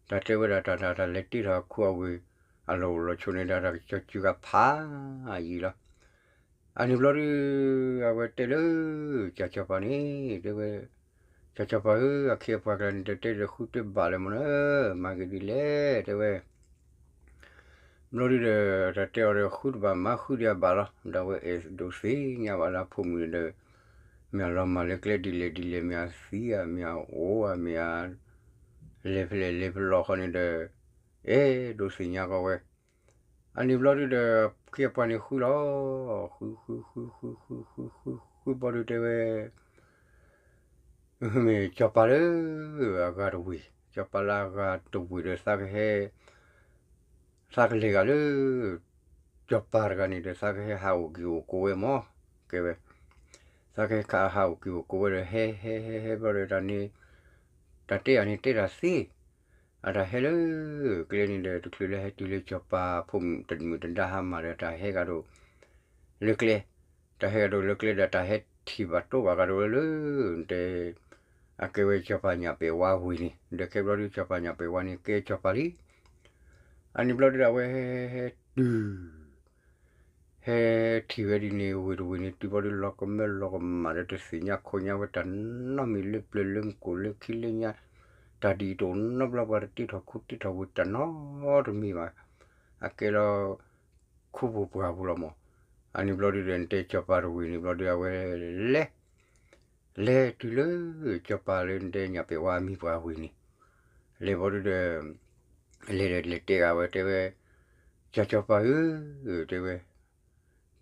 တၢ်တဲဝဲဒၣ်တၢ်တၢ်တၢ်လဲၤတ့ၢ်ထီၣ်အခူအဝ့ၢ်, အလီၢ်အိၣ်လီၤဆိန့ၣ်ဒီးတၢ်ကစီၤစုၤဂၤဖးယံာ်လီၤ. အန့ၣ်ဘျီဒုး, အဝဲတဲလၢ, ကၠီၤကၠီၤပၤန့ၣ် တဲဝဲ, ကၠီၤကၠီၤပၤဧၢ, အခ့အပှၤကျါန့ၣ် တတဲဒီးဃုတဘၣ်လၢၤမၢ်နီၤ, မၤက့ၤဒ်လဲၣ် တဲဝဲ ဘျီဒုဒီး တၢ်တဲအီၤဒီးဃုတဘၣ်မၤဃုဒံးအဘၣ်လီၤ. ဒီးအဝဲအဲၣ်ဒိးသ့ၣ်ညါဘၣ်လၢအဖိမုၣ်န့ၣ်ဒီး, မ့ၢ်အလီၤမၢ်လၢကျဲဒ်လဲၣ်ဒ်လဲၣ်, မ့ၢ်အသံဧါ, မ့ၢ်အအိၣ်ဧါ, မ့ၢ်အလဲၤဖဲလဲၣ်လဲၤဖဲလဲၣ်ဃီန့ၣ်ဒီး, အဲၣ်ဒိးသ့ၣ်ညါကီးဝဲ. အန့ၣ်ဘျီဒုဒီး, အခ့အပှၤန့ၣ်ဃုလီၤ, ဃုဃုဃုဃုဃုဃုဃုဃုဘျီဒုတဲဝဲ မ့ၢ်စီၤပၤလၢအဂၤတဝ့ၢ်, စီၤပၤလၢအဂၤတဝ့ၢ်ဒီးသးကဟဲ, သးကလဲၤဂၤလၢ စီၤပၤတဂၤန့ၣ်ဒီး သးကဟဲဟးအိၣ်က့ၤအိၣ်ကိးဝဲမၢ်, ကဲဝဲ, သးကဟဲခးဟးအိၣ်က့ၤအိၣ်ကိးဝဲဒီး ဟဲဟဲဟဲဟဲဘျီဒီးတၢ်န့ၣ်, တၢ်တဲအီၤန့ၣ်တဲတၢ်သ့, အတၢ်ဟဲလၢကျဲန့ၣ်ဒီး တချုးလၢဟဲတုၤလၢစီၤပၤဖိမုၣ်တမုၣ်တဒါဟါမၢ်ဒီးတၢ်ဟဲကဒီးလၢကျဲ, တၢ်ဟဲကဒီးလၢကျဲဒီးတၢ်ဟဲထံၣ်ဘၣ်တိဘၣ်ကဒီးလၢ, တဲ, အကဲဝဲစီၤပၤညၣ်ပဲာ်ဝါဝ့ၢ်န့ၣ်, ဒီးခဲဘျီဒုစီၤပၤညၣ်ပဲာ်ဝါန့ၣ်ကဲစီၤပၤလံ. အန့ၣ်ဘျီဒုဒီးအဝဲဟဲဟဲတုၤ ဟဲထံၣ်ဝဲဒ်န့ၣ်ဝ့ၢ်တဝ့ၢ်န့ၣ် တုၤဘျီဒုလီၤကမၢလီၤကမၣ်ဒီးတသ့ၣ်ညါခိၣ်ညါဝဲတၢ်နီတမံၤလၢပျၢၤလၢမူခိၣ်လၢခံလၢညါ, တၢ်ဒ်အံၤတအိၣ်နီတဘျီပှၤတတ့ထီၣ်ခူတ့ထီၣ်ဝ့ၢ်တၢ်နီတမံၤဘၣ်. အကဲလီၤ ခူပူၤပှၢ်ပူၤလီၤမၢ်. အန့ၣ်ဘျီဒုဒီးနတဲစီၤပၤတဝ့ၢ်န့ၣ်ဘျီဒုအဝဲလဲၤ လဲၤတုၤလၢ စီၤပၤလၢနတဲညၣ်ပဲာ်ဝါအမံၤပှၢ်ဝ့ၢ်န့ၣ်, လဲၤဘျီဒုဒီး လဲၤဒီးလဲၤတဲဂၤဝဲတဲဝဲ, ကၠီၤစီၤပၤဧၢ, တဲဝဲ,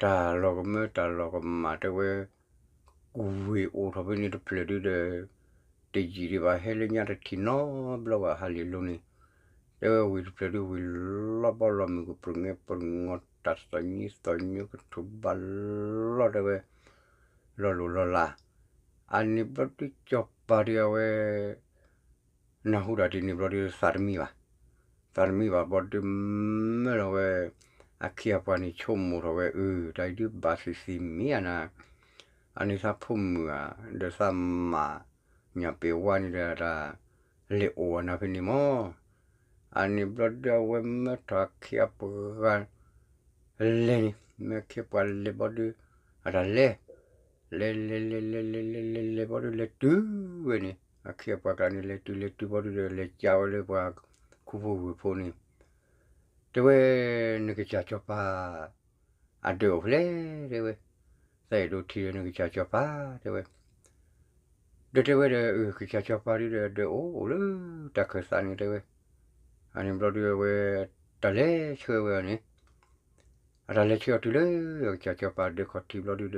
တၢ်လီၤကမၢတၢ်လီၤကမၣ်တဲဝဲ, ဝ့ၢ်အိၣ်ထီၣ်ဖဲန့ၣ်တဖျၢၣ်ဒုဒီး တယံာ်ဒံးဘၣ် ဟဲလၢညါတထံၣ်နီတဘျီဘၣ် ဟးလံာ်လိၤန့ၣ်, တဲဝဲဝ့ၢ်တဖျၢၣ်ဒု ဝ့ၢ်လီၤဘီလီၤမုၢ် ကပြုၢ်ငဲပရူၤနီၤ တၢ်သီၣ်ညံသီၣ်ညိကထူၣ်ဘၣ်လီၤ တဲဝဲ, လီၤလိၢ်လီၤလး. အန့ၣ်ဘျီဒုစီၤပၤဒုအဝဲ နၢ်ဟူတၢ်ဒ်န့ၣ်ဘျီဒု သးတမံဘၣ်, သးတမံဘၣ်ဘျီဒုမၢလီၤဝဲ အခ့အပှၤန့ၣ်ဆိကမိၣ်ထီၣ်ဝဲ အၢ တၢ်အံၤဒုဘၣ်သ့ၣ်သ့ၣ်မ့ၢ်ဧါနၤ, အန့ၣ်သးဖိမုၣ်ဧါ, ဒီးသးမါ ညၣ်ပဲာ်ဝါန့ၣ်ဒီးတၢ် လဲၤအိၣ်အနၤဖဲန့ၣ်မၢ်. အန့ၣ်ဘျီဒုအဝဲမၢထီၣ်အခ့အပှၤ လဲၤန့ၣ် မ့ၢ်အခ့အပှၤလဲၤဘျီဒု အတၢ်လဲၤ လဲၤလဲၤလဲၤလဲၤလဲၤလဲၤလဲၤလဲၤဘျီဒု လဲၤတုၤဝဲန့ၣ် အခ့အပှၤကျါန့ၣ် လဲၤတုၤလဲၤတုၤဘျီဒုဒီး လဲၤကးဝဲလၢပှၤခူဖိဝ့ၢ်ဖိန့ၣ်, တဲဝဲ နကစၢ်စီၤပၤ အဒၢးအိၣ်ဖဲလဲၣ် တဲဝဲ, သးအဲၣ်ဒိးထံၣ်ဒီးနကစၢ်စီၤပၤ တဲဝဲ, ဒီးတဲဝဲဒီး အၢ ကစၢ်စီၤပၤဒုဒီး အဒၢးအိၣ်အိၣ်လၢတၢ်ခၢၣ်သးန့ၣ် တဲဝဲ, အန့ၣ်ဘျီဒုအဝဲ တၢ်လဲၤဆှၢဝဲအီၤန့ၣ် အတၢ်လဲၤဆှၢအီၤတုၤလၢ ကစၢ်စီၤပၤဒၢးခီၣ်ထံးဘျီဒုဒီး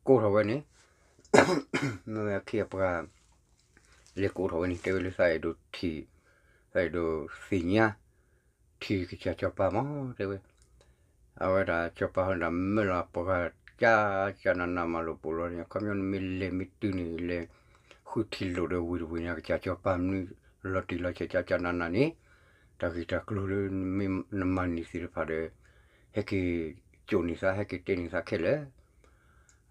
ကိးထီၣ်ဝဲန့ၣ်, မ့ၢ်ဝဲအခ့အပှၤ လဲၤကိးထီၣ်ဝဲန့ၣ် တဲဝဲလၢသးအဲၣ်ဒိးထံၣ်, သးအဲၣ်ဒိးသ့ၣ်ညါ ထံၣ်ကစၢ်စီၤပၤမၢ် တဲဝဲ, အဝဲဒၣ်စီၤပၤဟီန့ၣ် မၢလီၤပှၤကၢ်ကၢ်နးနးမၤလိာ်ပိာ်လီၤန့ၣ် အခီပညီနမ့ၢ်လဲၤမ့ၢ်တုၤန့ၣ် လဲၤဃုထံၣ်လိာ်ဒီးဝ့ၢ်တဝ့ၢ်န့ၣ် ကစၢ်စီၤပၤမနုၤလီၤတံၢ်လီၤဆဲးကၢ်ကၢ်နးနးန့ၣ် တၢ်ဂ့ၢ်တၢ်ကျိၤလၢနမၤန့ၢ်သ့ၣ်တဖၣ်ဒီး ဟဲက့ၤကိးန့ၢ်သး ဟဲက့ၤတဲန့ၢ်သးခဲလၢာ်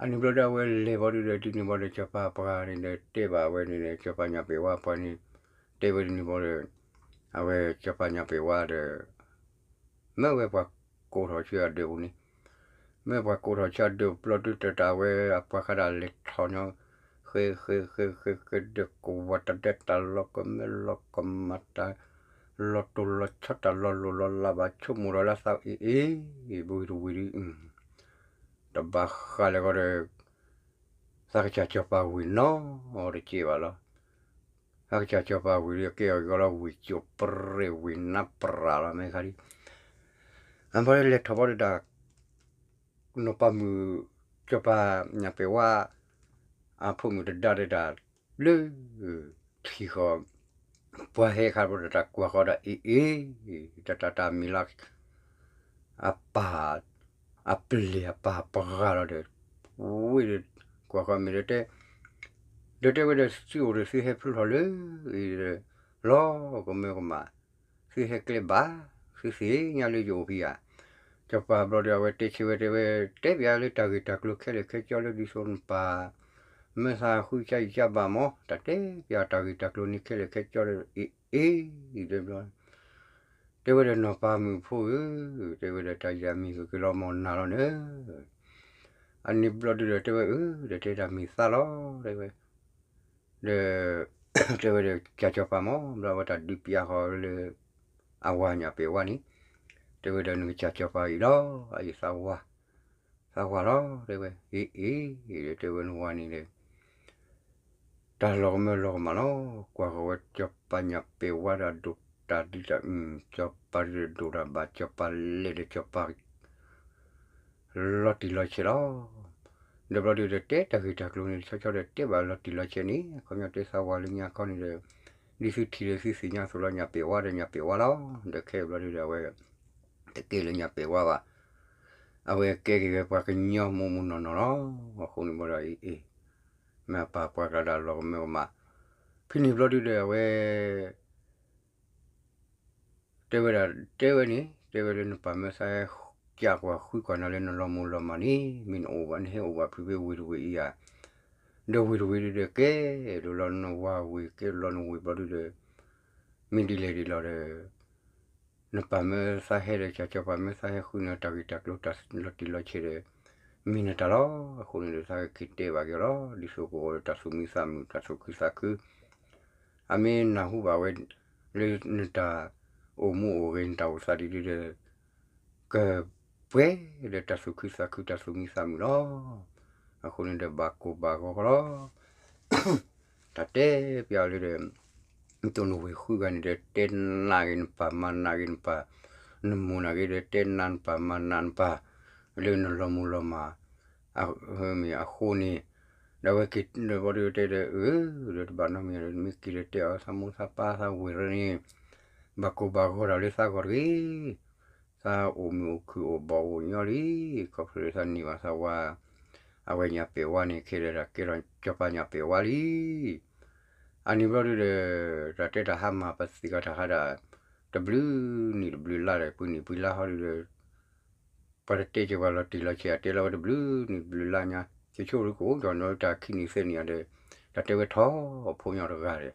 အန့ၣ်ဘျီဒီးအဝဲလဲၤဘျီဒုဒီး ဒ်န့ၣ်ဘျီဒီး စီၤပၤပှၤန့ၣ်ဒီးတဲဘၣ်ဝဲန့ၣ်ဒီး စီၤပၤညၣ်ပဲာ်ဝါပှၤန့ၣ် တဲဝဲဒ်န့ၣ်ဘျီဒီး အဝဲစီၤပၤညၣ်ပဲာ်ဝါဒီး မ့ၢ်ဝဲပှၤကိးထီၣ်ဆူအဒၢးပူၤန့ၣ်, မ့ၢ်ပှၤကိးထီၣ်ဆူအဒၢးပူၤဘျီဒု တၢ်ဝဲအပှၤဃးဒၣ်လဲၤထီၣ်ညီ ဃဲဃဲဃဲဃဲဃဲဒီးကဝီၤတၢ်ဒဲးတၢ်လီၤကမၢလီၤကမၣ်တၢ် လီၤတိၢ်လီၤဆီတၢ်လီၤလိၢ်လီၤလးဘၣ် ဆိကမိၣ်ထီၣ်လၢသးအ့ၣ်အ့ၣ် ဘဝံၤတဝံၤဒု တဘၣ်ဃးလၢၤဂီၢ်ဒီး သးကစၢ်စီၤပၤဝ့ၢ်နီတစဲးဘၣ်လီၤ. သးကစၢ်စီၤပၤဝ့ၢ်ဒုးကဲအီၤကီးလီၤ ဝ့ၢ်ကၠိၤပြဲၢ်ဝ့ၢ်နါပြၢ်လီၤ မ့ၢ်ခါဒ် အဘျီလဲၤထီၣ်ဘျီဒုတၢ် နီၢ်ပၤမုၣ် စီၤပၤညၣ်ပဲာ်ဝါ အဖိမုၣ်တဒါဒီးတၢ် လၢ ထံၣ်ဃီ ပှၤဟဲခါဘျီဒီးတၢ်ကွၢ်ဃီဒီးအ့ၣ်အ့ၣ် တၢ်တၢ်တၢ်မံၤလီၤ အပၢ် အပျဲၢ်အပၢ်ပှၤလီၤဒီး ဝ့ၢ်ဒီး ကွၢ်ဃီမ့ၢ်ဒီးတဲ ဒီးတဲဝဲဒီး သုအိၣ်ဒီးသုဟဲဖျိထီၣ်လၢ အံၤဒီး လီၤကမၢကမၣ် သုဟဲကျဲဘၣ် သုသ့ၣ်ညါလၢယအိၣ်ဖဲဧါ. စီၤပၤဘျီဒီးအဝဲတဲဆၢဝဲတဲဝဲ တဲပျးလၢတၢ်ဂ့ၢ်တၢ်ကျိၤခဲလၢာ်ခဲဆ့လၢဒ်သိးနပၢ် မ့ၢ်သးဃုကၢ်အံၤကၢ်ဘၣ်မး တၢ်တဲပျးတၢ်ဂ့ၢ်တၢ်ကျိၤန့ၣ်ခဲလၢာ်ခဲဆ့ဒီး အ့ၣ်အ့ၣ် တဲဘျီ တဲဝဲဒီးနီၢ်ပၤမုၣ်ဖိဧၢ, တဲဝဲဒီး တၢ်ယၤမံၤကက့ၤလီၤမီၢ်နၤလီၤန့ၣ်, အန့ၣ်ဘျီဒုဒီး တဲဝဲအၢ ဒီးတဲတၢ်မံၤသၣ်လီၤ တဲဝဲ, ဒီး တဲဝဲဒီး ကၢ်စီၤပၤမး ဘျီဝဲတၢ်ဒုးပျးဃီလၢ အဝၤညၣ်ပဲာ်ဝါန့ၣ်, တဲဝဲဒီးနကစၢ်စီၤပၤအံၤလီၤ အအံၤသးဝါ, သးဝါလီၤ တဲဝဲ, အ့ၣ်အ့ၣ် တဲဝဲနဝၤန့ၣ်ဒီး တၢ်လီၤကမၢလီၤကမၣ်လီၤ, ကွၢ်ဃီၤဝဲစီၤပၤညၣ်ပဲာ်ဝါဒီးဒိၣ်တၢ်ဒုးတၢ်အုၣ် စီၤပၤဒုးဒိၣ်တၢ်ဘၣ် စီၤပၤလဲၤဒီးစီၤပၤ လီၤတံၢ်လီၤဆဲးလီၤ. ဒီးဘျီဒုဒီး တဲတၢ်ဂ့ၢ်တၢ်ကျိၤန့ၣ် တဆီဆီဒီး တဲဘၣ်လီၤတံၢ်လီၤဆဲးန့ၣ် အခီပညီတဲသးဝၤလၢညါခီန့ၣ်ဒီး ဒ်သုထံၣ်ဒီးသုသ့ၣ်ညါအသိးလီၤ ညၣ်ပဲာ်ဝါဒီးညၣ်ပဲာ်ဝါလီၤ. ဒီးခဲအံၤဘျီဒုဒီး အဝဲ တကဲလၢညၣ်ပဲာ်ဝါဘၣ်, အဝဲကဲက့ၤဝဲပှၤကညီမိၢ်မိၢ်နီၢ်နီၢ်လီၤ. အဃိန့ၣ်ဘျီဒီး အ့ၣ်အ့ၣ် မ့ၢ်အပၢ်ပှၤကျါဒၣ်လီၤကမၢကမၣ်, ဖဲန့ၣ်ဘျီဒုဒီး အဝဲ တဲဝဲဒၣ် တဲဝဲန့ၣ် တဲဝဲလၢနပၢ်မၢသးဟဲ ကးကွၢ်ဃုကွၢ်နၤလၢနလီၤမူၤလီၤမၢ်န့ၣ် မ့ၢ်နအိၣ်ဘၣ် နဟဲအိၣ်ဘၣ်ဖုဖဲဝ့ၢ်တဝ့ၢ်အံၤဧါ, ဒီးဝ့ၢ်တဝ့ၢ်ဒုဒီး ကဲဒိၣ်လီၤနဝၤဝ့ၢ် ကဲဒိၣ်လီၤနဝ့ၢ်ဘျီဒုဒီး မ့ၢ်ဒ်လဲၣ်ဒ်လဲၣ်ဒီး နပၢ်မၢသးဟဲဒီး ကၢ်စီၤပၤမၢသးဟဲဃုနၤတၢ်ဂ့ၢ်တၢ်ကျိၤတၢ်လီၤတံၢ်လီၤဆဲးဒီး မ့ၢ်နတၢ်လီၤ. အဃိန့ၣ်ဒီး သးက့ၤတဲဘၣ်က့ၤအီၤလီၤ. ဒ်သိးကအိၣ်ဒီးတၢ်သူၣ်မံသးမုာ် တၢ်သူၣ်ခုသးခု အမ့ၢ်နၢ်ဟူဘၣ်ဝဲ လၢနတၢ်အိၣ်မူအိၣ်ဂဲၤ နတၢ်အိၣ်သးဒ်ဒုဒီး ကပှဲၤဒီးတၢ်သူၣ်ခုသးခု တၢ်သူၣ်မံသးမုာ်လီၤ. အဃိန့ၣ်ဒီး ဘၣ်ကိၢ်ဘၣ်ဂီၤဃီလီၤ. တၢ်တဲပျးအီၤလၢဒီး နတိၢ်နဝ့ၢ်ဃုဂၤန့ၣ်ဒီး တဲနးဂ့ၤနပၢ် မၤနးဂ့ၤနပၢ်, နမိၢ်နၤဂ့ၤဒီး တဲနးနပၢ် မၤနးနပၢ် လၢနလီၤမူၤလီၤမၢ် မ့ၢ်အဃိန့ၣ် ဒီးအဝဲက့ၤဒီးဘျီဒုတဲဒီး အၢ ဒီးတဘၣ်နီတမံၤဒီး မ့ၢ်က့ၤဒီးတဲအီၤ သးမိၢ်သးပၢ်သးဝ့ၢ်ရၢန့ၣ် ဘၣ်ကိၢ်ဘၣ်ဂီၤတၢ်လၢသးဂီၢ်တဂ့ၤ, သးအိၣ်မုာ်အိၣ်ခုၣ်အိၣ်ဘီၣ်အိၣ်ညီလံ, ခီဖျိလၢသးန့ၢ်ဘၣ်သးဝၤ အဝဲညၣ်ပဲာ်ဝါန့ၣ် ခဲဒီးတၢ်ကဲထီၣ်စီၤပၤညၣ်ပဲာ်ဝါလံ. အန့ၣ်ဘျီဒုဒီး တၢ်တဲတၢ်ဟါမၢ်ပသံးကတၢ်ဟါဒၣ် တဘျုးနံၣ်တဘျုးလါဒီး ပှဲၤနံၣ်ပှဲၤလါဟီဒုဒီး ပှၤတတဲက့ၤပှၤလီၤတံၢ်လီၤဆဲး အတဲလီၤဝဲတဘျုးနံၣ်တဘျုးလါညါ ကဆိကမိၣ် ကအိၣ်ဒီးနီၢ်တၢ်ခံနံၣ်သၢနံၣ်ဒီး တၢ်တဲဝဲထီၣ်ဖိညီတဂၤဒီး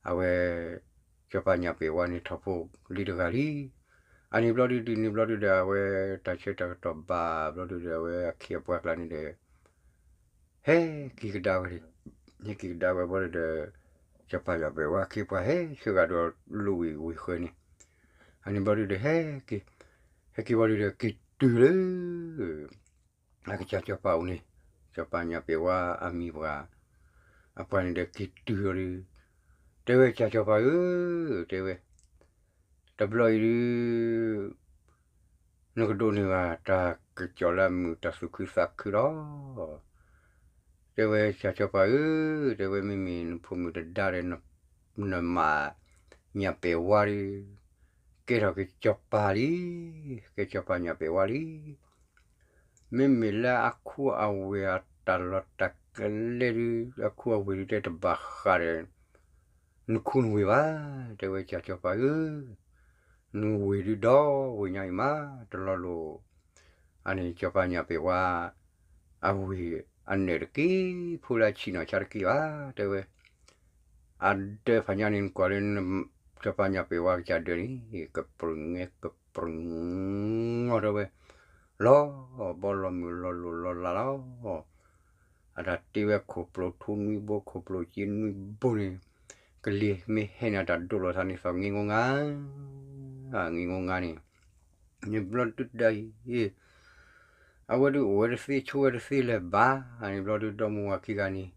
အဝဲ စီၤပၤညၣ်ပဲာ်ဝါန့ၣ် ထီၣ်ဖိလံတဂၤလံ. အန့ၣ်ဘျီဒုဒ်န့ၣ်ဘျီဒုဒီး အဝဲတၢ်ဆၢတၢ်ကတီၢ်ဘၣ်ဘျီဒုဒီး အဝဲအခ့အပှၤကျါန့ၣ်ဒီး ဟဲက့ၤကဒါဝဲ, ဟဲက့ၤကဒါဝဲဘျီဒုဒီး စီၤပၤညၣ်ပဲာ်ဝါအခ့အပှၤ ဟဲဆၢဂၤဒီးလိၣ်ဝံၤဝံၤဃၢၤန့ၣ်, အန့ၣ်ဘျီဒုဒီး ဟဲက့ၤ, ဟဲက့ၤဘျီဒုဒီး က့ၤတုၤလၢ အကစၢ်စီၤပၤအိၣ်န့ၣ်, စီၤပၤညၣ်ပဲာ်ဝါအမံၤပှၤ, အပှၤန့ၣ်ဒီးက့ၤတုၤလီၤဒီး, တဲဝဲကစၢ်စီၤပၤဧၢ, တဲဝဲ, တဘျီအံၤဒု နကဒိးန့ၢ်ဘၣ်တၢ်ကစီၣ်လၢအမုာ်တၢ်သူၣ်ခုသးခုလီၤ. တဲဝဲကစၢ်စီၤပၤဧၢ, တဲဝဲမ့မ့ၢ်နဖိမုၣ်တဒါဒီး နမါ ညၣ်ပဲာ်ဝါဒီး ကဲထီၣ်က့ၤစီၤပၤလံ, ကဲစီၤပၤညၣ်ပဲာ်ဝါလံ. မ့မ့ၢ်လၢအခူအဝ့ၢ်အတၢ်လီၢ်တၢ်ကျဲလဲၣ်ဒု အခူအဝ့ၢ်ဒုတဲတဘၣ်ဃးဒီး နခူနဝ့ၢ်ဘၣ်, တဲဝဲကစၢ်စီၤပၤဧၢ, နဝ့ၢ်ဒုဒီဝ့ၢ်ညါအံၤမး တလီၤလိာ် အန့ၣ်စီၤပၤညၣ်ပဲာ်ဝါ အဝ့ၢ်အနၢၣ်တက့ၢ်, ဖိလၢအဆံးနီၢ်ဆါတက့ၢ်ဘၣ်, တဲဝဲ အဒၢဖးညါန့ၣ် နကွၢ်လၢ စီၤပၤညၣ်ပဲာ်ဝါကစၢ်ဒၢန့ၣ် ကပြုၢ်ငဲကပြုၢ်ငီတဲဝဲ, လီၤဘီလီၤမုၢ်လီၤလိၢ်လီၤလးလီၤ. အတၢ်တ့ဝဲခိၣ်ပျိၢ်ထူနွံဘိ ခိၣ်ပျိၢ်က့နွံဘိန့ၣ်, ကလံၤမ့ၢ်ဟဲန့ၣ် အတၢ်ဒိးလိာ်သးန့ၣ်သီၣ် င့ငိငါ, င့ငိငါန့ၣ်, န့ၣ်ဘျီဒုဒၣ်အံၤ အဝဲဒုအိၣ်ဝဲတသ့ ဆိးဝဲတသ့လၢၤဘၣ်, န့ၣ်ဘျီဒုဒီမါဝၤခံဂၤန့ၣ်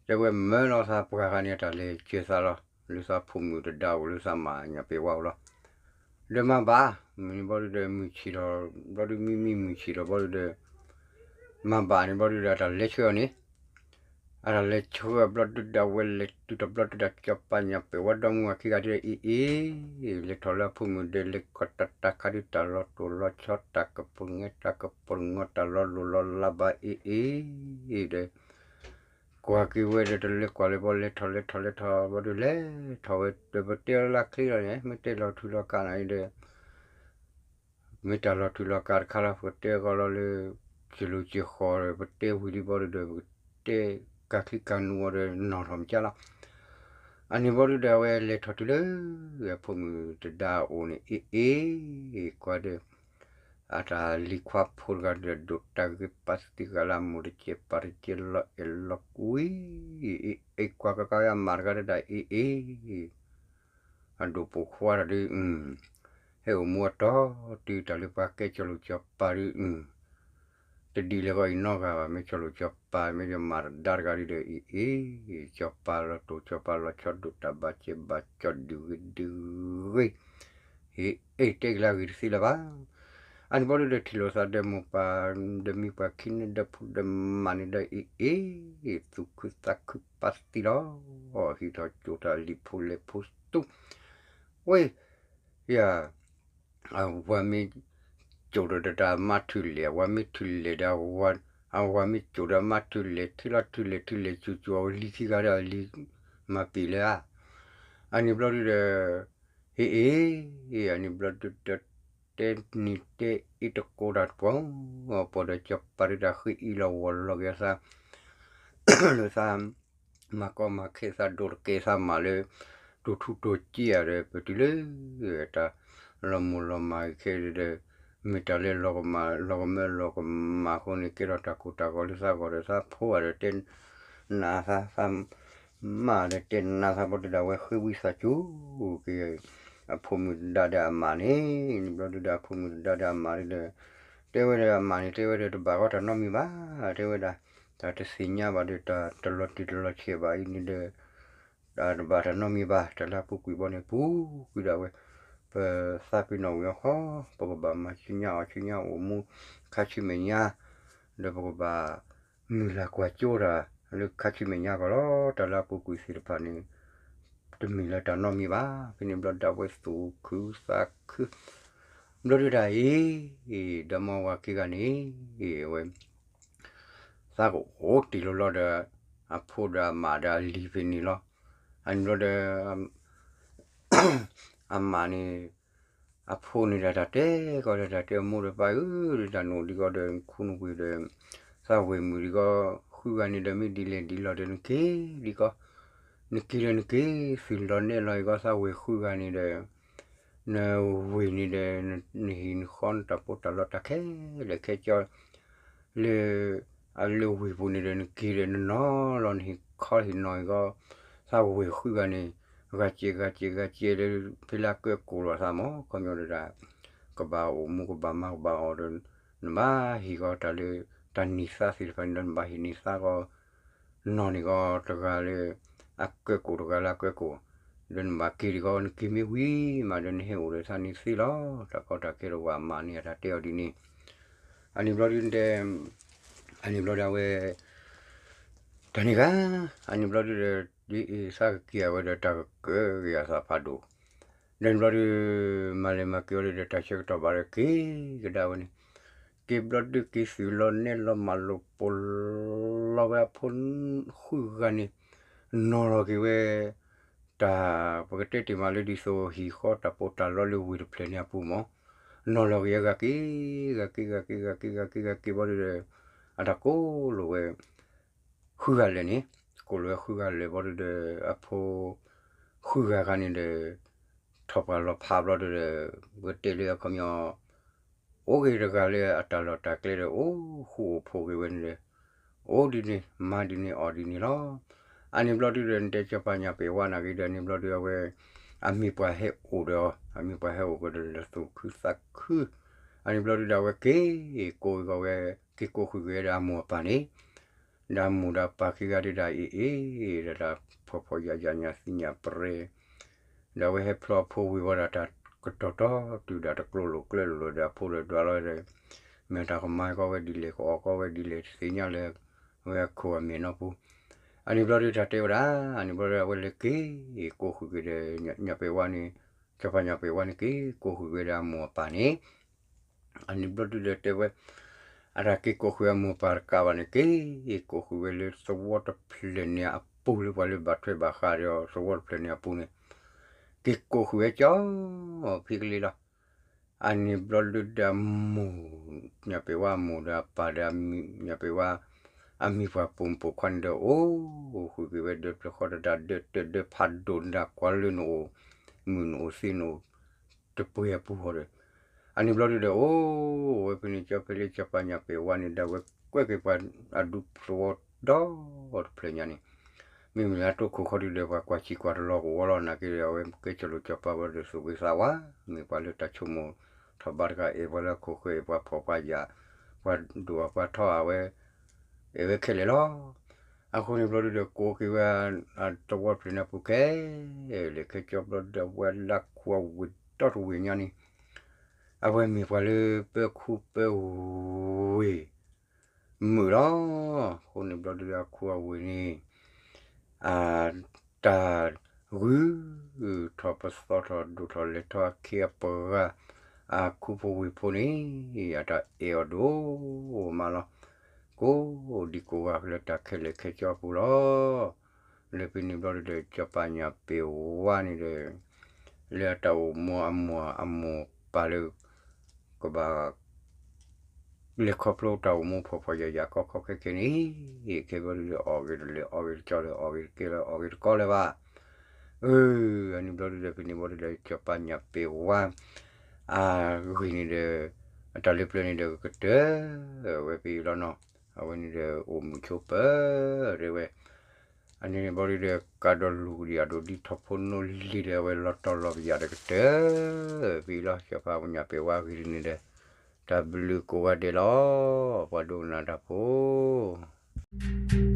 တဲဝဲမၢလီၤသးပှၤဂၤန့ၣ် အတၢ်လဲၤစၢၤသးလီၤ, လၢသးဖိမုၣ်တဒါအိၣ် လၢသးမါညၣ်ပဲာ်ဝါအိၣ်လီၤ. ဒီးမၤဘၣ်, မုၢ်န့ၣ်ဘျီဒုဒီး မုၢ်ဆ့ၣ်ထီၣ်, ဘျီဒုမံမံမုၢ်ဆ့ၣ်ထီၣ်ဘျီဒုဒီး, မၤဘၣ်န့ၣ်ဘျီဒုဒီး အတၢ်လဲၤဆှၢအီၤန့ၣ်, အတၢ်လဲၤဆှၢအီၤဘျီဒုဒီး အဝဲလဲၤတုၤထီၣ်ဘျီဒုဒီး စီၤပၤညၣ်ပဲာ်ဝါဒီမါဝၤခံဂၤဒုဒီး အ့ၣ်အ့ၣ်, လဲၤထီၣ်လၢအဖိမုၣ်ဒီး လဲၤခီၣ်တၢ်တၢ်ခါဒု တၢ်လီၤတိၢ်လီၤဆီ တၢ်ကပြုၢ်ငဲ တၢ်ကပြုၢ်ငီ တၢ်လီၤလိၢ်လီၤလးဘၣ် အ့ၣ်အ့ၣ်ဒီး ကွၢ်က့ၤဝဲဒီး တလဲၤကွၢ်လၢၤဘီ လဲၤထီၣ်လဲၤထီၣ်လဲၤထီၣ်ဘျီဒု လဲၤထီၣ်ဝဲ ဒီးပတဲလၢချ့လီၤန့ၣ် မ့ၢ်တဲလီၤထူလီၤကးနၤအံၤဒီး မ့ၢ်တၢ်လီၤထူလီၤကးတခါလီၤ ပကတဲကီးလီၤလၢ စလိၤစဃီၤဒီး ပတဲဝံၤလံဘျီဒုဒီး ပက တဲကၤချံကၤနူအီၤဒီးနီၢ်ထီၣ်မကၢ်လီၤ. အန့ၣ်ဘျီဒုဒီး အဝဲလဲၤထီၣ်တုၤလၢ အဖိမုၣ်တဒါအအိၣ်န့ၣ် အ့ၣ်အ့ၣ် ကွၢ်ဒီး အတၢ်လံၤခွါဖိတဂၤဒီး ဒိၣ်တၢ်ဂ့ၤပာ်သံဂၤလၢအမိၢ်တကဲးပၢ်တကဲး လီၤအဲၣ်လီၤကွံ အ့ၣ်အ့ၣ် ကွၢ်ကကါဝဲအမါတဂၤဒီး အ့ၣ်အ့ၣ် အဒိၣ်ပိာ်ခွါတဂၤဒီး ဟဲအိၣ်မူအတီၤ တုၤတၢ်လၢပှၤကဲကၠီလိာ်ကၠီပၤဒီး တဒ်လဲၣ်ဂီၢ်အံၤနီတဂၤဘၣ် မ့ၢ်ကၠီလိာ်ကၠီပၤ မ့ၢ်ယမါတဒါတဂၤဒီး အ့ၣ်အ့ၣ် ကၠီပၤလီၤတိၢ် ကၠီပၤလီၤဆီ ဒိၣ်တၢ်ဘၣ်ကဲးဘၣ်ကၠီ ဒုးဂ့ၤဒုးဂ့ၤ အ့ၣ်အ့ၣ် တဲကလၢအဂ့ၤတသ့လၢၤဘၣ်. အန့ၣ်ဘျီဒုဒီး ထံၣ်လိာ်သးဒီးမိၢ်ပၢ် ဒီးမံၤပှၢ်ခံန့ၣ် ဒီးဖိဒီးမါန့ၣ်ဒီး အ့ၣ်အ့ၣ် သူၣ်ခုသးခုပာ်သံလီၤ. ဟံးထီၣ်ကၠိၣ်တၢ်လံၤဖိလဲၢ်ဖိသူ ဝဲ ယၤ အဝၤမ့ၢ်ကၠိၣ်ဒီးတၢ်မါထုးလဲၣ် အဝၤမ့ၢ်ထုးလဲၣ်ဒီး အဝၤမ့ၢ်ကၠိၣ်ဒီးမါထုးလဲၣ် ထံလီၤထုးလဲၣ်ထုးလဲၣ် ကၠိၣ်ကၠိၣ်အလံၤခံဂၤဒီးအလံၤမၤပံာ်လၢဧါ. အန့ၣ်ဘျီဒုဒီး ဟ့ၣ်အ့ၣ် အန့ၣ်ဘျီဒုဒီး တဲနံၤတဲအ့ၣ်တကိးတၢ်တပှီၤ ပှၤဒီးကၠီပၤဒုတၢ်ဃ့အံၤလီၤဝီၤလီၤက့ၤအသး လၢသး မၤကီမၤခဲသးဒိၣ်တကဲသးမးလၢ တိၢ်ထူတိၢ်ကံဧါဒီး ပတုၤလၢ တၢ်လီၤမိၢ်လီၤမၢ်ခဲဒီး မ့ၢ်တၢ်လၢလီၤကမၢ လီၤကမၢလီၤကမၢအဃိန့ၣ် ကဲထီၣ်တၢ်ကိၢ်တၢ်ဂီၤလၢသးဂီၢ်ဒီးသးဖိဧါဒီး တဲနးသး သးမါဒီးတဲနးသးဘျီဒုဒီး အဝဲဃ့ဝံသးစူၤ က့ၤ အဖိမုၣ်တဒါဒီးအမါန့ၣ် န့ၣ်ဘျီဒုဒီး အဖိမုၣ်တဒါဒီးအမါဒုဒီး တဲဝဲဒီးအမါန့ၣ် တဲဝဲဒီးတဘၣ်ဃီတၢ်နီတမံၤဘၣ် တဲဝဲဒၣ် တၢ်တသ့ၣ်ညါဘၣ်ဒီး တၢ်တလီၤတံၢ်တလီၤဆဲးဘၣ်အံၤန့ၣ်ဒီး တၢ်တဘၣ်တၢ်နီတမံၤဘၣ် တၢ်လၢအပူၤကွံာ်ဘီန့ၣ် ပူၤကွံာ်ဒၣ်ဝဲ ပသးပ့ၤနီၣ်ဝံၤအီၤဃီ ပကဘၣ်မၤဆူညါအီၤဆူညါအိၣ်မူ ခါဆူမဲာ်ညါ ဒီးပကဘၣ် မုၢ်လၢ်ကွၢ်စိတၢ် လၢခါဆူမဲာ်ညါကီးလီၤ တၢ်လၢအပူၤကွံာ်သ့ၣ်တဖၣ်န့ၣ် တမ့ၢ်လၢတၢ်နီတမံၤဘၣ် ဖဲန့ၣ်ဘျီဒုဒီးအဝဲသူၣ်ခုသးခု ဘျီဒုဒီးအံၤ ဒီးမါဝၤခံဂၤန့ၣ် အဝဲ သးကအိၣ်တ့ၢ်လိာ်လီၤဒီး အဖိဒီးအမါဒီးအလံၤဖဲန့ၣ်လီၤ. အန့ၣ်ဘျီဒီး အမါန့ၣ် အဖိန့ၣ်ဒီးတၢ်တဲကီးဒီးတၢ်တဲအမိၢ်ဒီးပၢ်ဧၢ ဒီးတၢ်နအိၣ်ဒံးကီးဒီး နခူနဝ့ၢ်ဒီး သးဝ့ၢ်မုၣ်ဒံးကီး ဃုဂၤန့ၣ်ဒီးမ့ၢ်ဒ်လဲၣ်ဒ်လဲၣ်ဒီး နက့ၤဒံးကီး နက့ၤဒီးနက့ၤ သုးလီၤနဲၣ်လီၤအံၤကီး သးဝ့ၢ်ဃုဂၤန့ၣ်ဒီး နဝ့ၢ်န့ၣ်ဒီး နဟံၣ်နဃီနတၢ်ပီးတၢ်လီတၢ်ခဲလၢာ်ခဲဆ့ လၢ အလၢဝ့ၢ်ပူၤန့ၣ်ဒီး နက့ၤဒီးနနီၤလီၤ နဟံၣ်ခီဟံၣ်နီၤအံၤကီး သးဝ့ၢ်ဃုဂၤန့ၣ် ဂၤစဲးဂၤစဲးဂၤစဲးဒီး ဖဲလၢအကၢကိၣ်လိာ်သးမး ခီပညီဒီး ကဘၣ်အိၣ်မူကဘၣ်မၤကဘၣ်အီၣ်ဒီး နဘၣ်ဟ့ၣ်ကီးတၢ်လၢ တၢ်နံၤသးသ့ၣ်တဖၣ်န့ၣ်ဒီး နဘၣ်ဟ့ၣ်န့ၢ်သးကီး နီၢ်န့ၣ်ကီးတဂၤလၢ အကၢကိၣ်တဂၤလၢအကၢကိၣ် ဒီးနဘၣ်က့ၤဒံးကီး နက့ၤမ့ၢ်ဝံၤမးဒီး နဟဲအိၣ်ဒီးသးန့ၣ်သ့လီၤ. တၢ်ကီတၢ်ခဲတဝၤအမါန့ၣ် အတၢ်တဲအီၤဒ်န့ၣ် အန့ၣ်ဘျီဒုတဲ အန့ၣ်ဘျီဒီးအဝဲ တၢ်န့ၣ်ဂၤ အန့ၣ်ဘျီဒုဒီး ဒ်အံၤသးကက့ၤအဝဲဒီးတၢ်ကကၢက့ၤအသးဖးဒိၣ် ဒီးန့ၣ်ဘျီဒု မၤလဲၤမၤက့ၤအီၤဒီး တၢ်ဆၢကတီၢ်ဘၣ်ဒီးက့ၤကဒါဝဲန့ၣ် က့ၤဘျီဒုက့ၤသုးလီၤနဲၣ်လီၤမၤလိာ်ပိာ် လီၤဝဲအဖိဃုဂၤန့ၣ် နီၤလီၤက့ၤဝဲ တၢ် ပကတဲတ့ၢ်မးလၢဒ်သိးဟံၣ်ဃီတၢ်ပီးတၢ်လီလၢဝ့ၢ်တဖျၢၣ်န့ၣ်အပူၤမး နီၤလီၤက့ၤဂၤက့ၤ ဂၤက့ၤ ဂၤက့ၤ ဂၤက့ၤ ဂၤက့ၤ ဂၤက့ၤဘျီဒုဒီး အတၢ်ကိးလိာ်ဝဲ ဃုဂၤလၢာ်န့ၣ် ကိးလိာ်ဝဲဃုဂၤလၢာ်ဘျီဒုဒီး အဖိ ဃုဂၤဂၤန့ၣ်ဒီး ထီၣ်ပှၢ်လီၤဖးဘျီဒုဒီး ပကတဲလၢအခီပညီ အိၣ်က့ၤတဂၤလၢအတၢ်လီၢ်တၢ်ကျဲဒီး အိၣ်ဃူအိၣ်ဖိးက့ၤဝဲန့ၣ်ဒီး အိၣ်ဒ်န့ၣ် မၤဒ်န့ၣ် အီၣ်ဒ်န့ၣ်လီၤ. အန့ၣ်ဘျီဒုဒီး နတဲစီၤပၤညၣ်ပဲာ်ဝါနာ်က့ဒီး အန့ၣ်ဘျီဒုအဝဲ အမ့ၢ်ပှၤဟဲအိၣ်ဒီးအီၤ အမ့ၢ်ပှၤဟဲအိၣ်ကဒီးဒီးသူၣ်ခုသးခု အန့ၣ်ဘျီဒုဒီးအဝဲက့ၤကိးက့ၤဝဲ က့ၤကိးဃုာ်က့ၤဒီးအမိၢ်အပၢ်န့ၣ် ဒီးအမိၢ်ဒီးအပၢ်ခံဂၤဒုဒီးအအ့ၣ်အ့ၣ် ဒီးတၢ်ဖှီၣ်ဖှီၣ်ယာ်ယာ်ညၣ်သံညၣ်ပရဲ ဒီးအဝဲဟဲဖျီအဖိဝံၤဝံၤဒီးတၢ်ကတီၤတီၤတုၤဒီးတကျိလိာ်ကျဲလိာ်လၢဒီးအဖိဒီးဒွးလီၤဒီး မ့ၢ်တၢ်ကမၤကီဝဲဒ်လဲၣ် ကအီၣ်ကီဝဲဒ်လဲၣ် တသ့ၣ်ညါလၢ ဝဲအခိၣ်အမဲာ်နီၢ်ပူၤ အန့ၣ်ဘျီဒုတၢ်တဲဝဲဒၣ် အန့ၣ်ဘျီဒုအဝဲလဲၤက့ၤကိးဃုာ်က့ၤဒီး ညၣ်ပဲာ်ဝါန့ၣ် စီၤပၤညၣ်ပဲာ်ဝါန့ၣ်က့ၤကိးဃုာ်က့ၤဒီးအမိၢ်အပၢ်န့ၣ် အန့ၣ်ဘျီဒုဒီးတဲဝဲ အတၢ်က့ၤကိးဃုာ်အမိၢ်ပၢ်တကးဘၣ်န့ၣ် က့ၤကိးဃုာ်ဝဲလၢသဝီတဖျၢၣ်န့ၣ်အပူၤလၢပှၤလၢဘၣ်ထွဲဘၣ်ဃးဒီးသဝီတဖျၢၣ်န့ၣ်အပူၤန့ၣ် က့ၤကိးဃုာ်ဝဲကၠီ ဖံကလံၤလီၤ. အန့ၣ်ဘျီဒုဒီးအမိၢ် ညၣ်ပဲာ်ဝါအမိၢ်ဒီးအပၢ်ဒီး ညၣ်ပဲာ်ဝါ အမံၤပှၤပိာ်မုၣ်ပိာ်ခွါန့ၣ်ဒီး အိၣ်ဃုာ်က့ၤဝဲ ဒၢပျၢၤဃီတဒၣ် ဒၢတၢၢ်ဒၢဖးဒိၣ်နၢ် ကွၢ်လၢနအိၣ်မုာ်နအိၣ်သ့နအိၣ်တပှဲၤအပူၤဃီဒီး, အန့ၣ်ဘျီဒုဒီး အိၣ်ဝဲဖဲန့ၣ် ကၠီဖဲလၢစီၤပၤညၣ်ပ့ၤဝါန့ၣ် ဒၣ်ဝဲကွဲးက့ၤပှၤအဒူသဝီဒီတဖျၢၣ်ညါန့ၣ်, မ့မ့ၢ်လၢအတိခိၣ်ဃီဒုဒီး ပှၤကွၢ်ဆံးကွၢ်တလီၤကဝီၤလီၤ နာ်က့ဒီး အဝဲကဲစီၤလိၤစီၤပၤဘျီဒီး သူၣ်က့သးဝါ, မ့ၢ်ပှၤလၢတၢ်ဆိကမိၣ်ထီၣ်ဘါတဂၤ အဲၣ်ပှၤလၢအခိၣ်ဃၢၤ အဲၣ်ပှၤဖှီၣ်ပှၤယာ်, ပှၤဒိၣ်အပှၤထီအဝဲ အဲၣ်ဝဲခဲလၢာ်လီၤ. အဃိန့ၣ်ဘျီဒုဒီး ကိးက့ၤဝဲ သဝီတဖျၢၣ်န့ၣ်အပူၤခဲလၢာ် ခဲကၠီဘျီဒုဒီး အဝဲလၢခူအဝ့ၢ်ဒီတဝ့ၢ်ညါန့ၣ်, အဝဲမ့ၢ်ပှၤလၢပၢခူပၢဝ့ၢ်မုာ်လီၤ. အဃိန့ၣ်ဘျီဒုဒီး အခူအဝ့ၢ်န့ၣ် အတၢ်ဂုာ်ထီၣ်ပသီထီၣ်ဒိၣ်ထီၣ်လဲၤထီၣ်အခ့အပှၤ အခူပဝ့ၢ်ဖိန့ၣ် အတၢ်အဲၣ်အီၤဒိၣ်မးလီၤ. ကိးဒံကိးဂၤလၢတၢ်ခဲလၢာ်ခဲဆ့အပူၤလီၤ. လၢဖဲန့ၣ်ဘျီဒုဒီး စီၤပၤညၣ်ပ့ၤဝါန့ၣ်ဒီး လၢအတၢ်အိၣ်မူအမိၢ်အမိၢ်ပၢ်လၢ ကဘၣ် လဲၤခီဖျိတၢ်အိၣ်မူဖှီၣ်ဖှီၣ်ယာ်ယာ်ကီကီခဲခဲန့ၣ်, ခဲဘျီဒုဒီး အီၣ်ဂ့ၤတလၢာ် အီၣ်ဂ့ၤတကီလၢာ် အီၣ်ဂ့ၤတကဲလၢာ် အီၣ်ဂ့ၤတကီလၢာ်ဘၣ်. အၢ အန့ၣ်ဘျီဒုဒီး ဖဲန့ၣ်ဘျီဒုဒီး စီၤပၤညၣ်ပ့ၤဝါ အဂ့ၢ်န့ၣ်ဒီး အတၢ်လၢပျၢၤန့ၣ်ဒီး ကတၢၢ်ဝဲဖဲအံၤလီၤနီၤ. အဝဲန့ၣ်ဒီး အိၣ်မုာ်ဆိးပၢၤ တဲဝဲ အန့ၣ်န့ၣ်ဘျီဒုဒီး ကးဒီးလူၤကဒံအဒိး ဒ်ထီၣ်ဖိနီၢ်လံၤဒီး အဝဲလီၤတီၤလီၤပယၣ်ဒီးကတၢၢ် ဖဲအံၤလီၤ. စီၤပၤညၣ်ပ့ၤဝါအဂ့ၢ်န့ၣ်ဒီး တၢ်ဘျုးကိးဂၤဒဲးလီၤ ပှၤဒိကနၣ်တၢ်ဖိ